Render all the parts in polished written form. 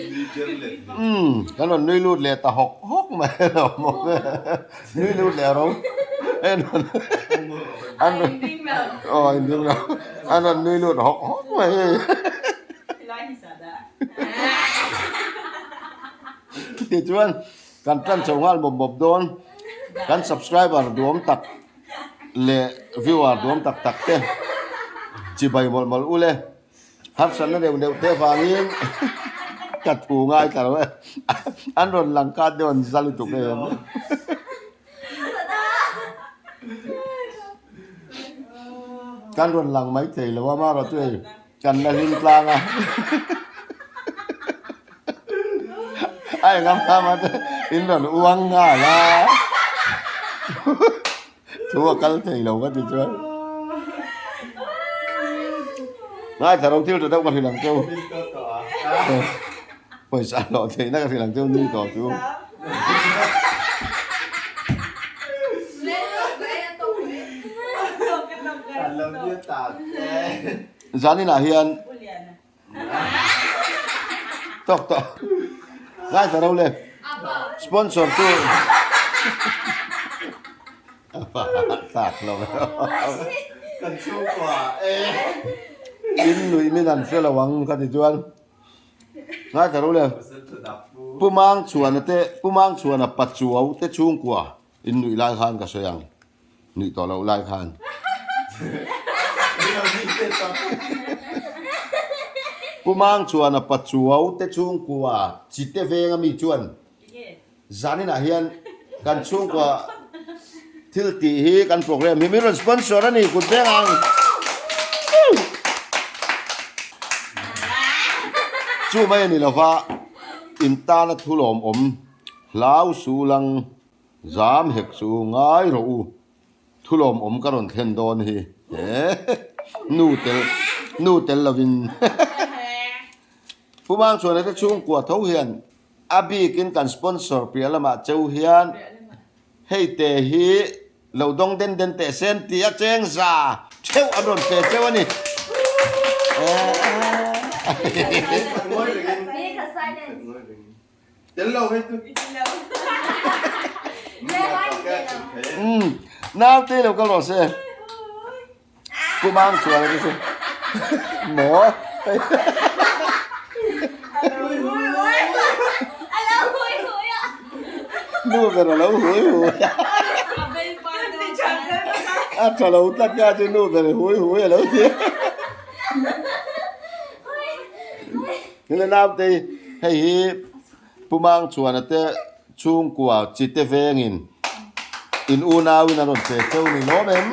Umm kan rawn nui lut leh ta hawk hawk mai a lo maw nui lut leh ro en an rawn aw in ding lo an rawn nui lut hawk hawk mai hei tichuan kan tan chho nghal mawp mawp dawn kan subscriber duhawm tak leh viewer duhawm tak tak te chibai mawlh mawlh ule. Harsatna deuh deuh te avangin ka thu ngai ta lo e. An rawn lang kat deuh an za lutuk em. Kan rawn lang mai thei lo a marawh chu hei kan la hlim tlang a. A engam hama te in rawn uang nghal a. Thu a kal thei lo ka ti chuan. Ngaithla ro thil tha deuh ka hrilh ang cheu. Pawisa hlawh theihna ka hrilh ang cheu nui tawh chu. Zaninah hian Tawk tawh. Ngaithla ro le. Sponsor tu. Tak lo. Kan chhungkua e. In nuih min an hre lo ang ka ti chuan. Ngaithla ro le. Pu Mang Chhuana te Pu Mang Chhuana Pachuau te chhungkua in nuih lai khan ka sawi ang. Nuih tawh loh lai khan. Pu Mang chuan a Pachuau te chhungkua Chite venga mi chuan zaninah hian kan chhungkua thil tih hi kan program hi min rawn sponsor a ni kut veng ang. Chu mai a ni lova in tana thu lawmawm hlau sulang Zam hek chu ngai rawh u, thulawm awm ka rawn thlen dawn hi nu tel nu tel lovin Pu Mangchhuana te chhungkua tho hian a bikin kan sponsor piah lamah cheu hian hei te hi lo dawng den den teh sen tih a cheng za theuh an rawn pe cheu a ni. Tel lo hei chu. Umm naute lo kal rawh se. Pu Mang chuan a ti chu. Maw? Nu ber a lo hui hui a. A tha lo tlat ka chu nu ber hui hui a lo ti. Hile naute hei hi Pu Mang Chuana te chhungkua Chite vengin in unauin a rawn pe cheu ni lawm em?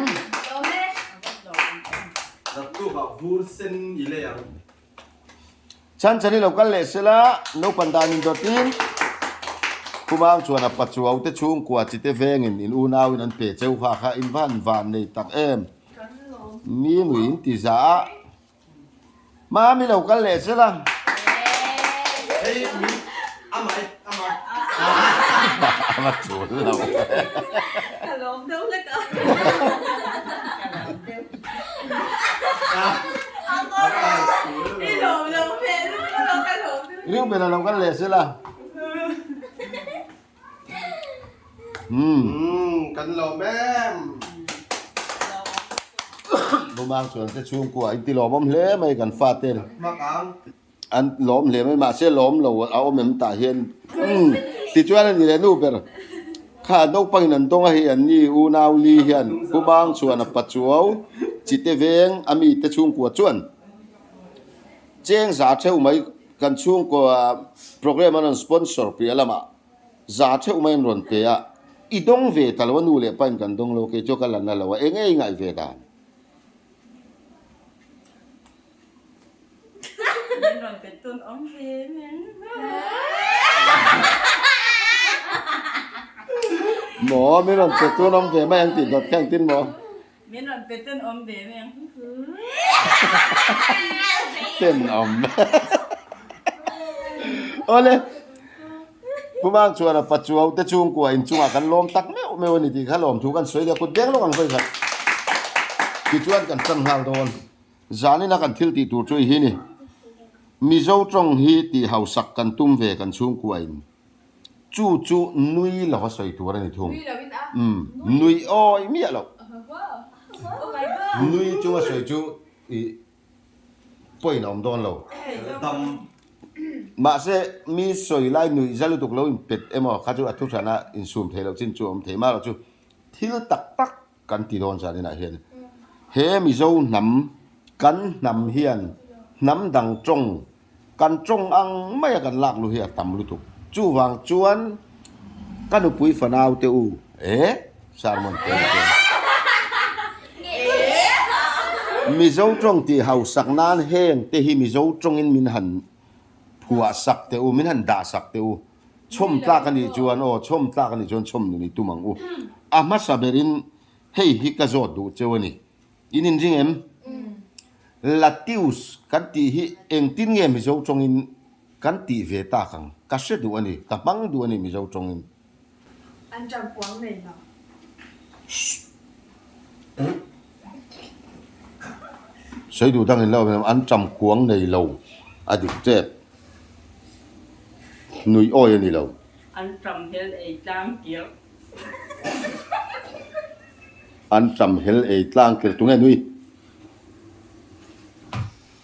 Chhan chhan i lo kal leh sela naupang dan in dawtin Pu Mang Chuana Pachuau te chhungkua Chite vengin in unauin an pe cheu kha kha in van van nei tak em? Mi nui in ti za a. Mami lo kal leh sela. Hei mi ama e ama. Ama chul lo. Ka lawm deuh hlek a. Ka lawm deuh. I lawm lo hmel lutuk a ka lawm deuh. Reuben a lo kal leh sela. Umm kan lawm em. Bumang chuan te chhungkua in ti lawmawm hle mai kan fate an lawm hle mai mahse lawm lo a awm em tah hian umm tichuan a ni leh nu ber kha naupang in an dawng a hei an ni unau li hian Bumang chuan a pachuau chite veng a mi te chhungkua chuan cheng za theuh mai kan chhungkua program an rawn sponsor piah lamah Za theuh mai an rawn pe a, i dawng ve ta lo a nu leh pa in kan dawng lo kei chu ka la na lo a, eng nge i ngaih ve dan? Min rawn pe tun awm ve men. Maw min rawn pe tun awm ve mai ang tih dawt kha engtin maw? Min rawn pe tun awm ve mai ang. Ten awm. Awle. Pu Mang chuan a pachuau te chhungkua inchungah kan lawm tak meuh meuh a ni tih kha lawmthu kan sawi leh a kut beng lawk ang vawi khat. Tichuan kan tan nghal dawn. Zanina kan thil tih tur chu i hi ni. Mizo tawng hi tih hausak kan tum ve kan chhungkuain chu chu nui lova sawi tur a ni thung. Umm nui awi miah loh. Nui chunga sawi chu ih pawhin a awm dawn lo. Mahse mi sawi lai nuih za lutuk lo inpet emaw kha chu a thuhran a insum theih loh chin chu a awm thei. Marawh chu thil tak tak Kan ti dawn zan inah hian he Mizo hnam kan hnam hian hnam dang tawng kan tawng ang maia kan lak lu hi a tam lutuk. Chuvang chuan ka nupui fanau te u e sermon te ni chuan Mizo tawng tih hausak nan heng te hi Mizo tawngin min han phuah sak teh u, min han dah sak teh u. Chhawm tlak a nih chuan aw, chhawm tlak a nih chuan chhawm nun i tum ang u. A hmasa berin hei hi ka zawt duh cheu a ni. In inring em? Latius kan tih hi engtin nge Mizo tawngin kan tih ve tak ang? Ka hre duh a ni, ka hmang duh a ni Mizo tawngin. An ṭam kuang nei lo. Sawi duh dangin lo an ṭam kuang nei lo a dik tep. Nui awi a ni lo. An ṭam hel ei tlang kir. An ṭam hel ei tlang kir tunge nui?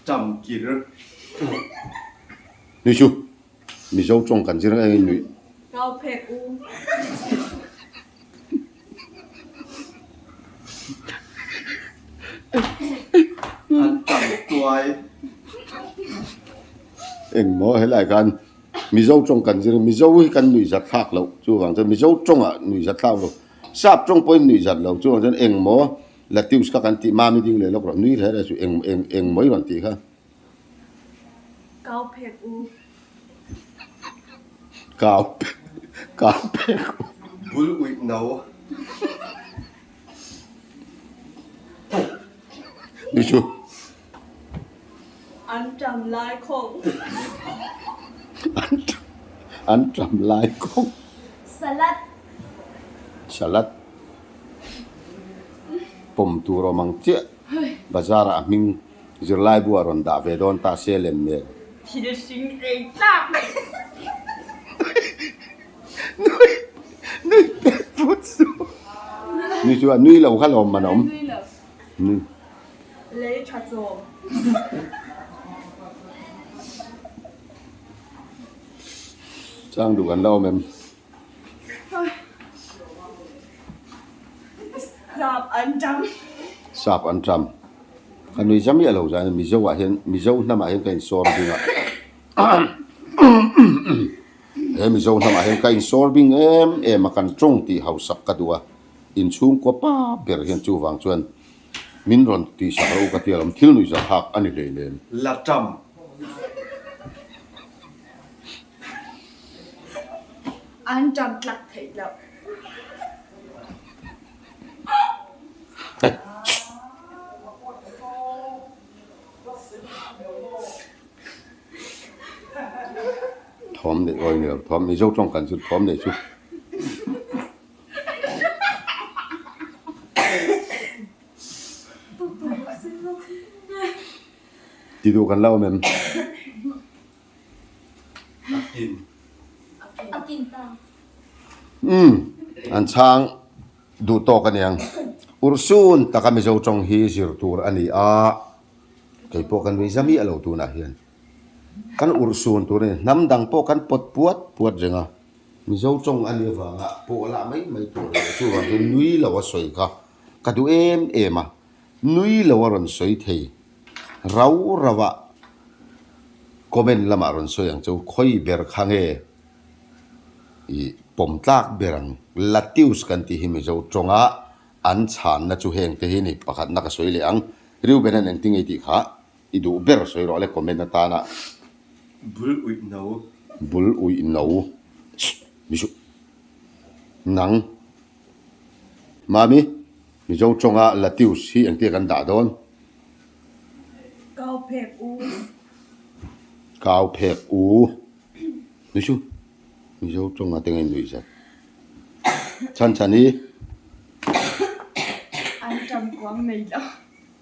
Ṭam kir. Nui chu. Mizo tawng kan zir engin nuih. Kau phek u. An tam tuai. Engmaw helai khan Mizo tawng kan zir Mizo hi kan nuih zat thlak loh chuvang chuan Mizo tawngah nuih zat thlak lo Sap tawng pawhin nuih zat lo chuvang chuan engmaw Latius kha kan tih mami ding leh lawk rawh nui reh reh chu eng eng engmaw i rawn tih kha. Kau phek u. Kau kau phek u. Bul uih no. Ni chu. An ṭam lai khawng. An an ṭam lai khawng. Salad. Salad. Pawm tur awm ang chiah. Bazar ah a hming Zirlai bu a rawn dah ve dawn ta se lem nen. Thil hring ei tlak. Nui nui pet put su. Nui chu a nui lo kha lawm man a awm. Nui lo. Nui. Lei tha chawm. Chang duh kan la awm em? Sap an ṭam. Sap an ṭam. Ka nui zam miah lo zan Mizo ah hian Mizo hnam ah hian ka insawr bing a. He Mizo hnam ah hian ka insawr bing em em a kan tawng tih hausak ka duh a. Inchhungkaw pa ber hian chuvang chuan min rawn tihsak rawh u ka ti alawm thil nuihza thlak a ni hleinem. La ṭam. An ṭam tlak theih loh. Thawm neih awi ni lo, thawm Mizo tawng kan chu thawm neih chu. Ti duh kan la awm em? A kin. A kin ta. Umm, an chhang duh tawk a niang. Urhsun taka Mizo tawng hi zir tur a ni a, kei pawh kan nuihza miah lo tunah hian. Kan urhsun tur a ni, hnam dang pawh kan pawt puat puat reng a, Mizo tawng a nih avanga pawh lah mai mai tur a ni. Chuvang chuan nui lo a sawi kha ka duh em em a, nui lo a rawn sawi thei. Rau rau ah comment lamah rawn sawi ang chu khawi ber kha nge ih pawm tlak ber ang Latius kan tih hi Mizo tawnga an chhanna chu heng te hi ni pakhatna ka sawi leh ang Reuben an engti ngei tih kha i duh ber sawi rawh le comment atana Bul uih no. Bul uih no Mizo nang Mami Mizo tawnga Latius hi engtia kan dah dawn? Kau phek u. Kau phek u. Ni chu Mizo tawnga te ngei nui zat. Chhan chhan hi. An ṭam kuang nei lo.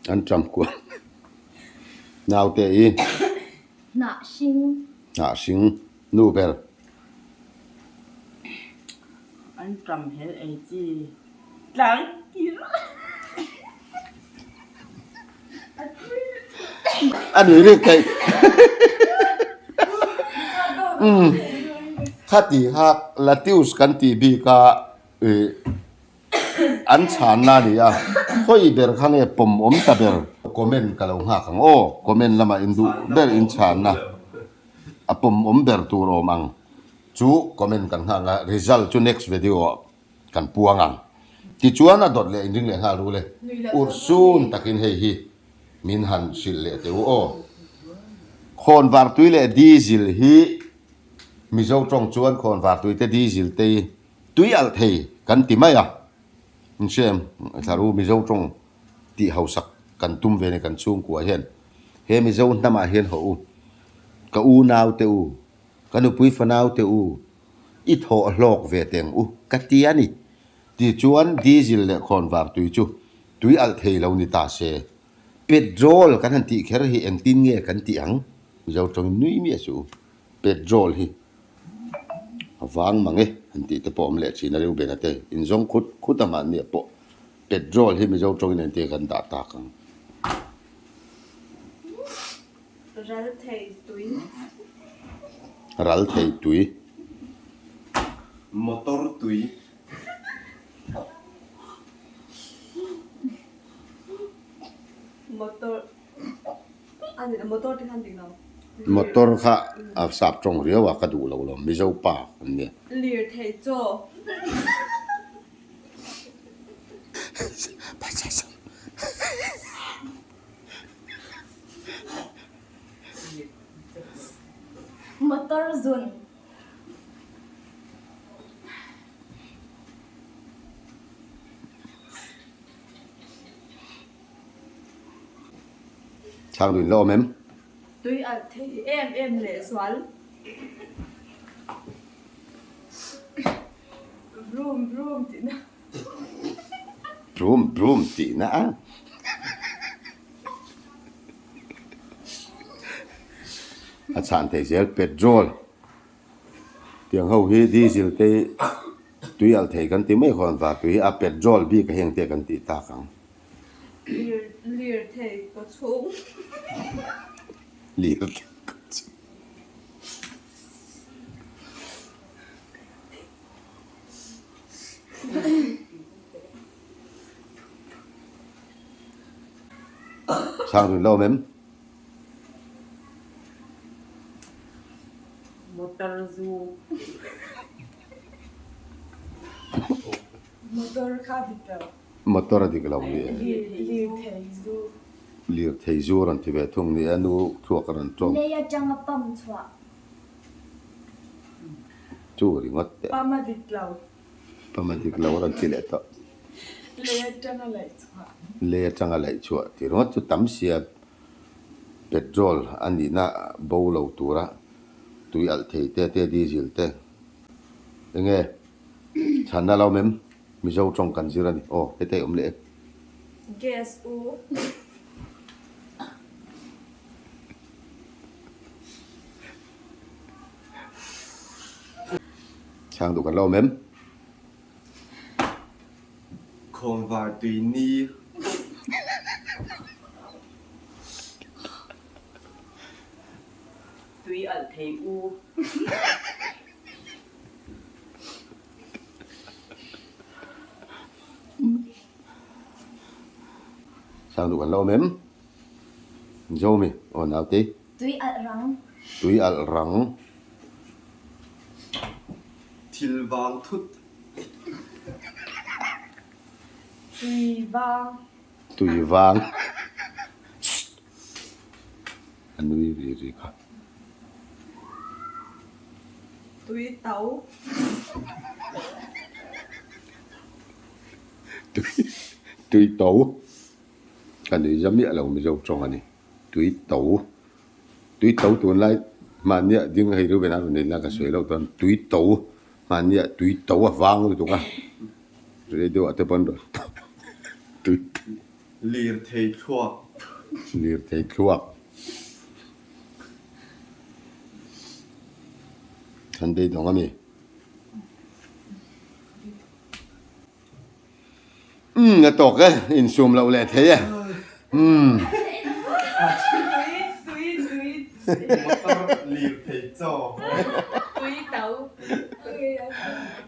An ṭam kuang. Naute i. Hnah hring. Hnah hring nu ber. An tam hel ei chi tlang kir. A nui rik theih. Umm khati kha Latius kan tih bik a ih an chhanna a ni a, khawi ber kha nge pawm awm ta ber? Comment ka lo nghak ang aw, comment lamah in duh ber in chhanna a pawm awm ber tur awm ang chu comment kan nghak ang a, result chu next video ah kan puang ang. Tichuan a dawt leh inring leh nghal rul e. Urhsun takin hei hi min han hrilh leh teh u aw. Khawnvartui leh diesel hi Mizo tawng chuan khawnvartui te diesel te hi tui alh thei kan ti mai a. Inhrem thlaru Mizo tawng tih hausak kan tum ve ni kan chhungkua hian he Mizo hnamah hian hawh u, ka unau te u, ka nupui fanau te u, I thawh hlawk ve teng u ka ti a ni. Tichuan diesel leh khawnvar tui chu tui alh thei lo ni ta se. Petrol kan han tih kher hi engtin nge kan tih ang? Mizo tawngin nui miah suh u. Petrol hi a vang mang e han tih te pawh awm leh thin a Reuben-a te inzawng khut khut a mahniah pawh petrol hi Mizo tawngin engtin nge kan dah tak ang? Ral thei tui. Ral thei tui. Motor tui. Motor a ni motor te khan dik lo. Motor kha a sap tawng riau a ka duh lo lo Mizo pa an nia. Lirthei chaw. Motor zun. Chhang duin la awm em? Tui alh thei em em leh zual. Vroom vroom tihna. Vroom vroom tihna a. A chhan thei zel petrol tiang ho hi diesel te tui alh thei kan ti mai khawn va tui hi a petrol bik a heng te kan tih tak ang. Lir lir thei kaw chhung. Lir thei kaw chhung. Chhang rih lo mem. Motor zu. Motor kha dik lo. Motor a dik lo ni e. Lir thei zu. Lir thei zu a rawn ti ve thung ni e, nu thluak a rawn tawng. Lei atanga pump chhuah. Chu ringawt teh. Pump a dik lo. Pump a dik lo a rawn ti leh tawh. Lei atanga laih chhuah. Lei atanga laih chhuah tih ringawt chu tam sia petrol a nihna bo lo tura tui alh thei te te diesel te enge chhanna lo mem Mizo tawng kan zir a ni. Aw heta i awm leh e. Gas u. Chhang duh kan lo awm em? Khawnvar tui ni. Tui alh thei u. Chhang duh kan lo awm em? Zomi, aw naute. Tui alh rang. Tui alh rang. Thil vang thut. Tui vang. Tui vang. A nui ri ri kha. Tui to. Tui tui to. Ka nui za miah lo Mizo tawng a ni. Tui to. Tui to tunlai mahnia ding hei Reuben a rawn nei la ka sawi loh chuan tui to mahnia tui to a vang lutuk a radio ah te pawh an rawn tui Lir thei thluak. Lir thei thluak. An beidawng a mi. Umm a tawk e, insum loh leh thei e. Umm. Motor lir thei chaw.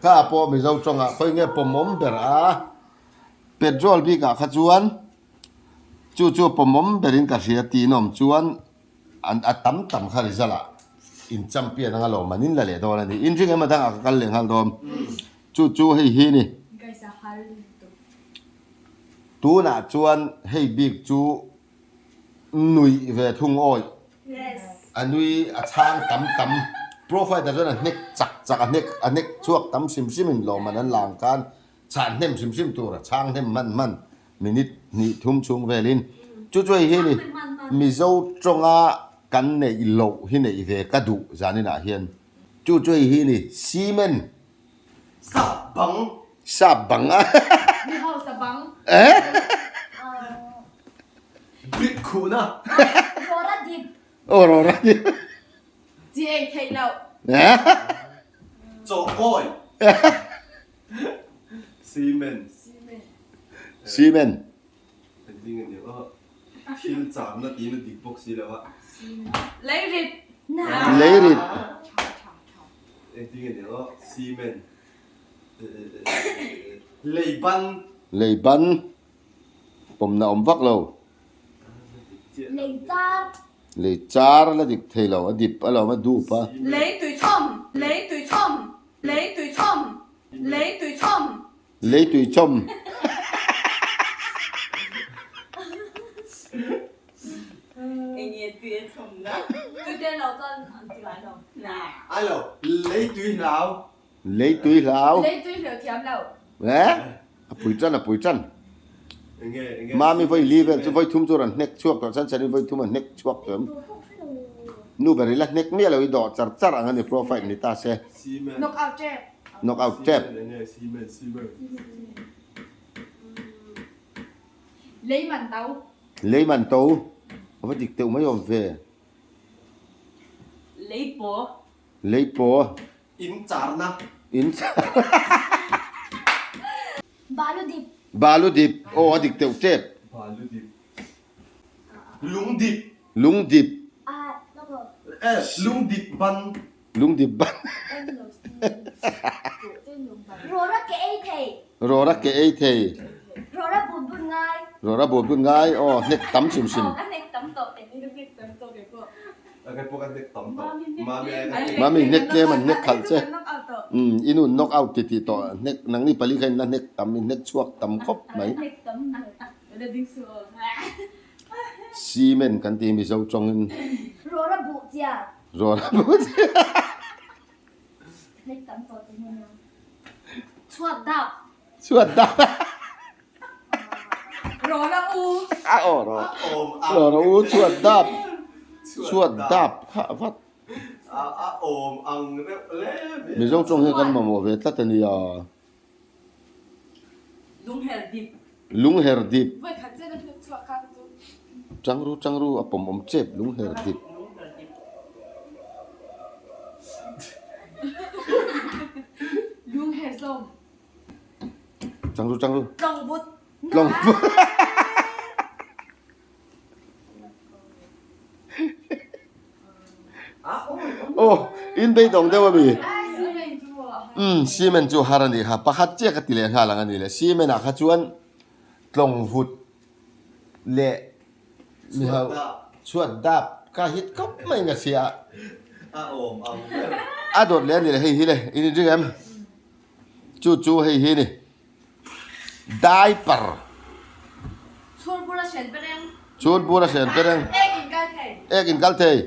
Kha pawh Mizo tawngah khawi nge pawmawm ber a, petrol bikah kha chuan chu chu pawmawm berin ka hria tiin awm chuan an a tam tam kha result ah in champion anga lawm an in la leh dawn a ni. In ring emaw dangah ka kal leh nghal dawn. Chu chu hei hi ni. Tunah chuan hei bik chu nuih ve thung awih. A nui a chhang tam tam. Profile ah chuan a hnek chak chak a hnek a hnek chhuak tam hrim hrim in lawmman an lang khan chhan hnem hrim hrim tur a chhang hnem hman hman minute hnih thum chhung velin chu chu hei hi ni Mizo tawnga kan neih loh hi neih ve ka duh zaninah hian chu chu hei hi ni cement Sap bang. Sap bang a. Mi hausa bang. Eh. Brick khuhna. Rora dip. Oh rora dip. Chi ei theih loh. Eh. Chaw kawi. Cement. Cement. Engtin nge niang a thil chamna tiin a dik bawk si lo a. Leirit. Leirit. Engtin nge niang a cement. Leiban. Leiban. Pawmna awm vak lo. Leichar. Leichar la dik thei lo a dip alawm a dup a. Lei tui chawm. Lei tui chawm. Lei tui chawm. Lei tui chawm. Lei tui chawm. Enge tui a chawm na? Tui te lo chuan an ti ngai lo. Ai lo, lei tui hlau. Lei tui hlau. Lei tui hlau thiam lo. Eh? A pui tan, a pui tan. Enge, enge. Mami vawi li vel chu vawi thum chu rawn hnek chhuak tawh chuan chanin vawi thum an hnek chhuak tawh em? Nu ber ila hnek miah lo i dawh char char ang a ni profile ni ta se. Cement. Knock out tep. Knock out tep. Lei man to. Lei man to. A va dik deuh mai awm ve. Lei paw. Lei paw. In charna. In char. Balu dip. Balu dip. Aw a dik deuh tep. Balu dip. Lung dip. Lung dip. Lung dip ban. Lung dip ban. Rawra ke ei thei. Rawra ke ei thei. Rawra but but ngai. Rawra but but ngai. Aw hnek tam hrim hrim. Aw ka hnek tam tawh ke ni ka hnek tam tawh ke pawh. Ka pawh ka hnek tam tawh. Mami ai ka hnek. Mami hnek tlem an hnek khalh che. Umm i nu knock out ti tih tawh hnek nangni pali kha in la hnek tam in hnek chhuak tam khawp mai. Hnek tam. Cement kan ti Mizo tawngin. Rawra buh chiah. Rawra buh chiah. Hnek tam tawh te hmun a. Chhuat dap. Chhuat dap. Rawra u. A aw rawh. Rawra u chhuat dap. Chhuat dap kha vat. A awm ang reuh hle mai. Mizo tawng hi kan mamawh ve tlat a nia. Lungher dip. Lungher dip. Voi khat chen a hnuk chhuak kha chu. Changru changru a pawm awm chep lungher dip. Lungher zawm. Changru changru. Tlawng vut. Tlawng vut. Aw in beidawng deuh a mi? Umm cement chu har a ni kha pakhat chiah ka ti leh nghal ang a ni le cement ah kha chuan tlawng vut leh mi ho chhuat dap ka hit khawp mai in ka hria a dawt leh a ni le hei hi le in inring em chu chu hei hi a ni. Diaper. Chhungbur a hren pereng. Chhungbur a hren pereng. Ek in kal thei. Ek in kal thei.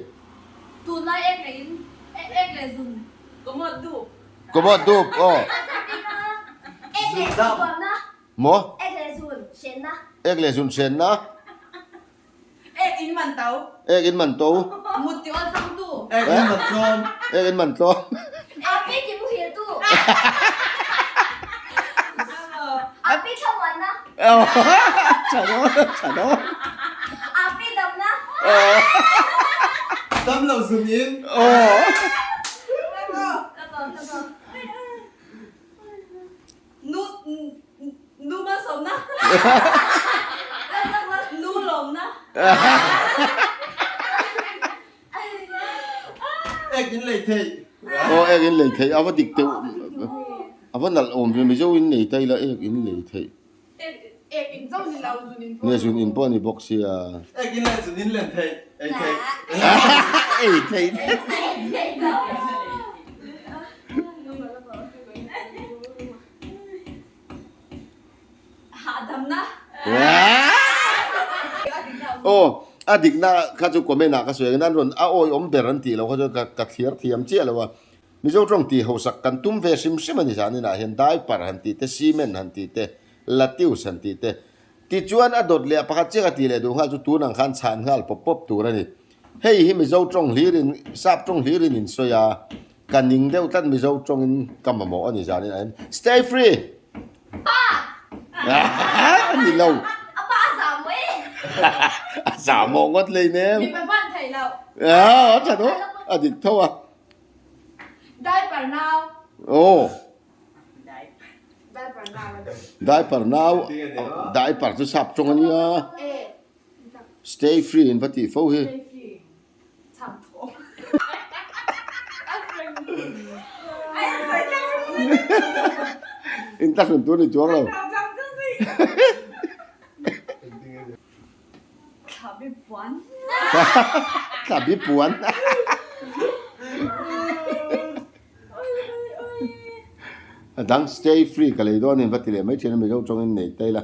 Tunlai ek leh in ek leh zun. Kawmawt dup. Kawmawt dup aw. Ek leh zun tuamna. Maw? Ek leh zun hrenna. Ek leh zun hrenna. Ek in man to. Ek in man to. Mut ti awl sang tu. Ek in man tlawm. Ek in man tlawm. Api ti muhil tu. Api thlamuanna. Chano chano. Api damna. Dam lo zun in. Aw. Nu lawmna. Ek in lei theih. Aw ek in lei theih a va dik deuh a va nalh awm ve Mizo in nei ta ila ek in lei theih. Ek in chauh ni lo zun in pawh. Nge zun in pawh a ni bawk sia. Ek in leh zun in len theih ei theih. Ei theih. Hahdamna. Aw a dikna kha chu comment ah ka sawi ang nan rawn a awi awm ber an tih loh kha chuan ka ka thliar thiam chiah lo a. Mizo tawng tih hausak kan tum ve hrim hrim a ni zan inah hian diaper han tih te, cement han tih te, latius han tih te. Tichuan a dawt leh a pakhat chiah ka tih leh duh nghal chu tun ang khan chhan nghal pawp pawp tur a ni. Hei hi Mizo tawng hlirin, sap tawng hlirin in sawi a, ka ning deuh tlat Mizo tawngin ka mamawh a ni zan inah hian. Stay free! Pa! A ni lo. A pa a zah maw e? A zah mawh ngawt hleinem. Mipa hman theih loh. A tha tho, a dik tho a. Diaper nau. Aw. Diaper nau. Diaper nau. Diaper chu sap tawng a nia. Stay free in va tih fo hi. Stay free. Cham thaw. In ta hrun tur ni chuang lo. Thlabi puan. Thlabi puan. A dang stay free ka lei dawn in va ti leh mai thin a Mizo tawngin nei ta ila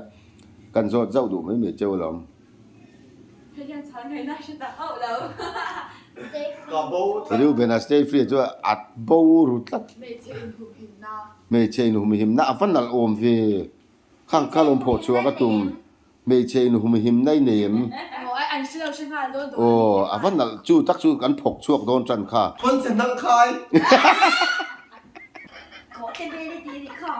kan zawt zauh duh mai mai cheu alawm. Hei hian chhan ngaihna hre ta hauh lo. Reuben a stay free chu a bo ru tlat. Hmeichhe inhumhimna. Hmeichhe inhumhimna a va nalh awm ve. Khang kha lawm phawh chhuah ka tum. Hmeichhe in humhim nai nei em? Aw ai an hre lo hre nghal dawn dawn. Aw a va nalh chu tak chu kan phawk chhuak dawn tan kha. Khawn che hnang khai. Kawh te vel i ti nih kha.